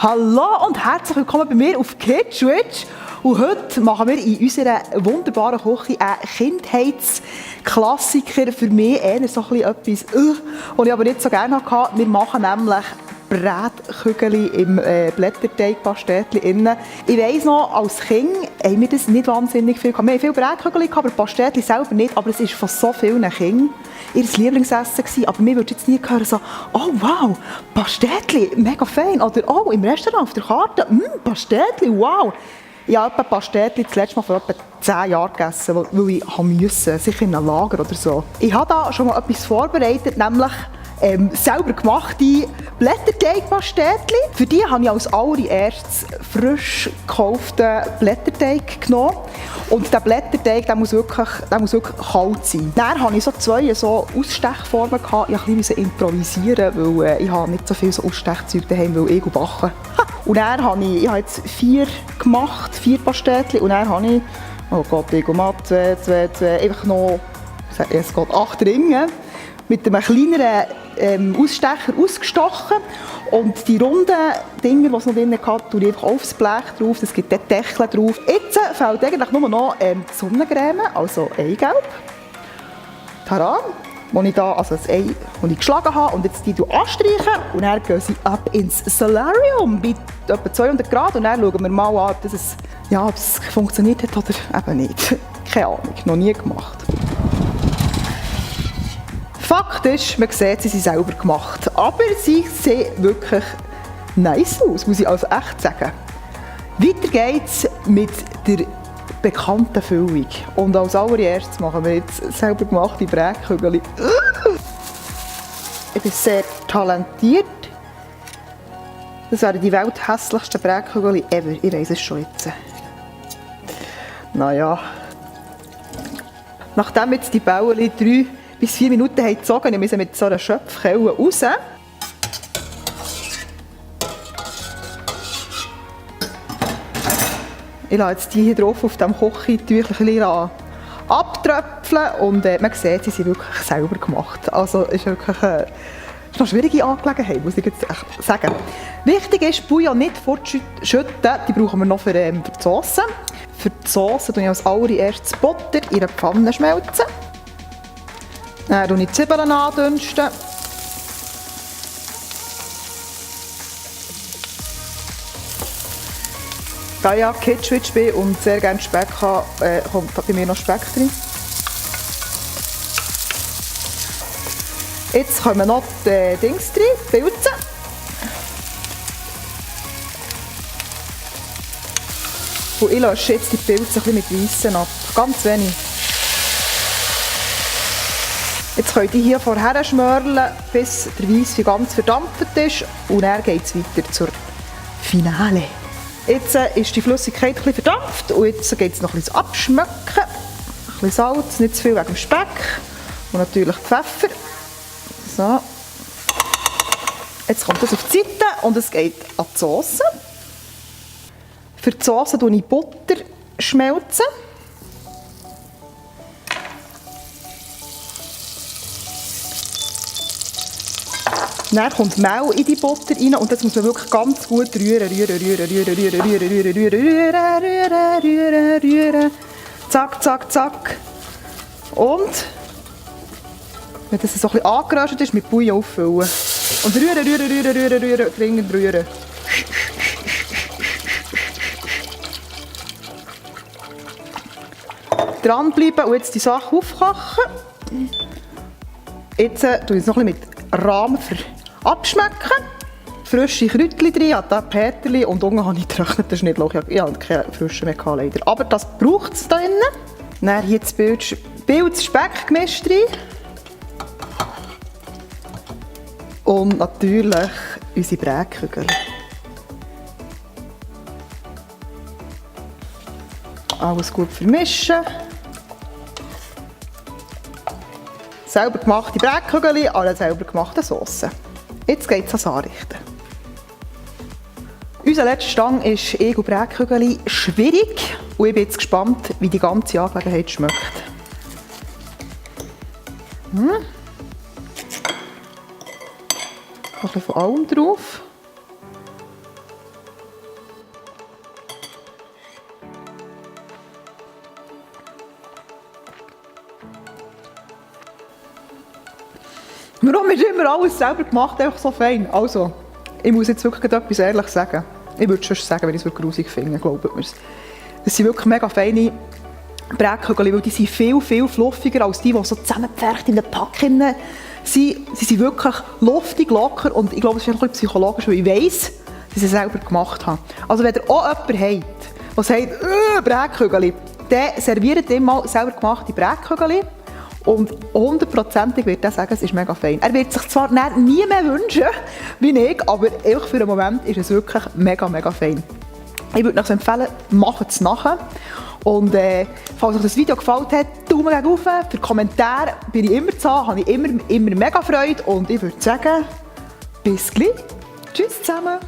Hallo und herzlich willkommen bei mir auf Kidswitch. Und heute machen wir in unserer wunderbaren Küche einen Kindheitsklassiker. Für mich eher so etwas, was ich aber nicht so gerne hatte. Wir machen nämlich Brätkügel im Blätterteig-Pastetli innen. Ich weiss noch, als Kind haben wir das nicht wahnsinnig viel gehabt. Wir haben viele Brätkügel gehabt, aber Pastetli selber nicht. Aber es war von so vielen Kindern ihr Lieblingsessen gewesen. Aber mir würde jetzt nie hören, so, oh wow, Pastetli, mega fein. Oder oh, im Restaurant auf der Karte, Pastetli, wow. Ich habe Pastetli das letzte Mal vor etwa 10 Jahren gegessen, weil ich musste, sicher in einem Lager oder so. Ich habe da schon mal etwas vorbereitet, nämlich selber gemachte Blätterteig-Pastetli. Für die habe ich als allererstes frisch gekauften Blätterteig genommen. Und der Blätterteig der muss wirklich kalt sein. Dann hatte ich zwei Ausstechformen. Ich musste improvisieren, weil ich habe nicht so viel Ausstechzeug daheim, weil ich backen. Und dann habe ich habe jetzt 4 gemacht, 4 Pastetli. Und dann habe ich, oh Gott, ich mache 2, einfach noch, es geht 8 Ringe, mit einem kleineren Ausstecher ausgestochen. Und die runden Dinger, die es noch drin hat, tue ich einfach aufs Blech drauf. Es gibt dort Deckel drauf. Jetzt fehlt eigentlich nur noch die Sonnencreme, also Eigelb. Taran, das Ei, das ich geschlagen habe. Und jetzt die anstreichen. Und dann gehen sie ab ins Solarium bei etwa 200 Grad. Und dann schauen wir mal an, ob es funktioniert hat oder eben nicht. Keine Ahnung, noch nie gemacht. Fakt ist, man sieht, sie sind selber gemacht. Aber sie sehen wirklich nice aus, muss ich also echt sagen. Weiter geht's mit der bekannten Füllung. Und als allererstes machen wir jetzt selber gemachte Brätkügel. Ich bin sehr talentiert. Das wären die welthässlichsten Brätkügel ever. Ich weiss es schon jetzt. Naja. Nachdem jetzt die Bäuerchen 3 bis 4 Minuten haben gezogen, ich muss mit so einer Schöpfkelle raus. Ich lasse jetzt die hier drauf auf dem Kochtüchlein abtröpfeln und man sieht, sie sind wirklich selber gemacht. Also ist wirklich eine schwierige Angelegenheit, muss ich jetzt echt sagen. Wichtig ist, Bouillon nicht fortschütten, die brauchen wir noch für die Sauce. Für die Sauce tue ich als allererstes Butter in einer Pfanne schmelzen. Dann dünste ich die Zwiebeln andünsten. Da ich ja Kidswitch bin und sehr gerne Speck habe, kommt bei mir noch Speck drin. Jetzt kommen noch die Dings drin, die Pilze. Und ich lasse jetzt die Pilze ein bisschen mit Weissen ab. Ganz wenig. Jetzt könnt ihr hier vorher schmörlen, bis der Weiss ganz verdampft ist. Und dann geht es weiter zur Finale. Jetzt ist die Flüssigkeit ein bisschen verdampft und jetzt geht es noch ein bisschen abschmecken. Ein bisschen Salz, nicht zu viel wegen dem Speck. Und natürlich Pfeffer. So. Jetzt kommt das auf die Seite und es geht an die Sauce. Für die Sauce schmelze ich Butter. Dann kommt Mehl in die Butter rein und das muss man wirklich ganz gut rühren. Zack, zack, zack. Und wenn das so ein bisschen angeröstet ist, mit Bouillon auffüllen. Und rühren, dringend rühren. Dranbleiben und jetzt die Sache aufkochen. Jetzt tue ich es noch ein bisschen mit Rahm abschmecken. Frische Kräutchen drin, da Peterli und unten habe ich getrockneten Schnittlauch. Ich habe keine frischen mehr gehabt, leider. Aber das braucht es da drinnen. Dann hier das Pilz Speckgemisch drin. Und natürlich unsere Brätkügel. Alles gut vermischen. Selber gemachte Brätkügel an einer selber gemachten Sauce. Jetzt geht es ans Anrichten. Unser letzter Stang ist Egel Brätkügel schwierig und ich bin jetzt gespannt, wie die ganze Angelegenheit schmeckt. Ein bisschen von allem drauf. Warum ist immer alles selber gemacht, einfach so fein? Also, ich muss jetzt wirklich etwas ehrlich sagen. Ich würde es schon sagen, wenn ich es wirklich grusig finde, glaubt mir es. Das sind wirklich mega feine Brätkügel, weil die sind viel, viel fluffiger als die so zusammengepfercht in den Packen sind. Sie sind wirklich luftig, locker und ich glaube, es ist ein bisschen psychologisch, weil ich weiss, dass ich sie selber gemacht habe. Also wenn ihr auch jemanden habt, der sagt, Brätkügel, dann serviert ihm mal selber gemachte Brätkügel. Und 100%ig wird er sagen, es ist mega fein. Er wird sich zwar nie mehr wünschen, wie ich, aber einfach für den Moment ist es wirklich mega, mega fein. Ich würde euch empfehlen, macht es nachher. Und falls euch das Video gefallen hat, Daumen gegen rauf. Für Kommentare bin ich immer zu haben, habe ich immer mega Freude. Und ich würde sagen, bis gleich. Tschüss zusammen.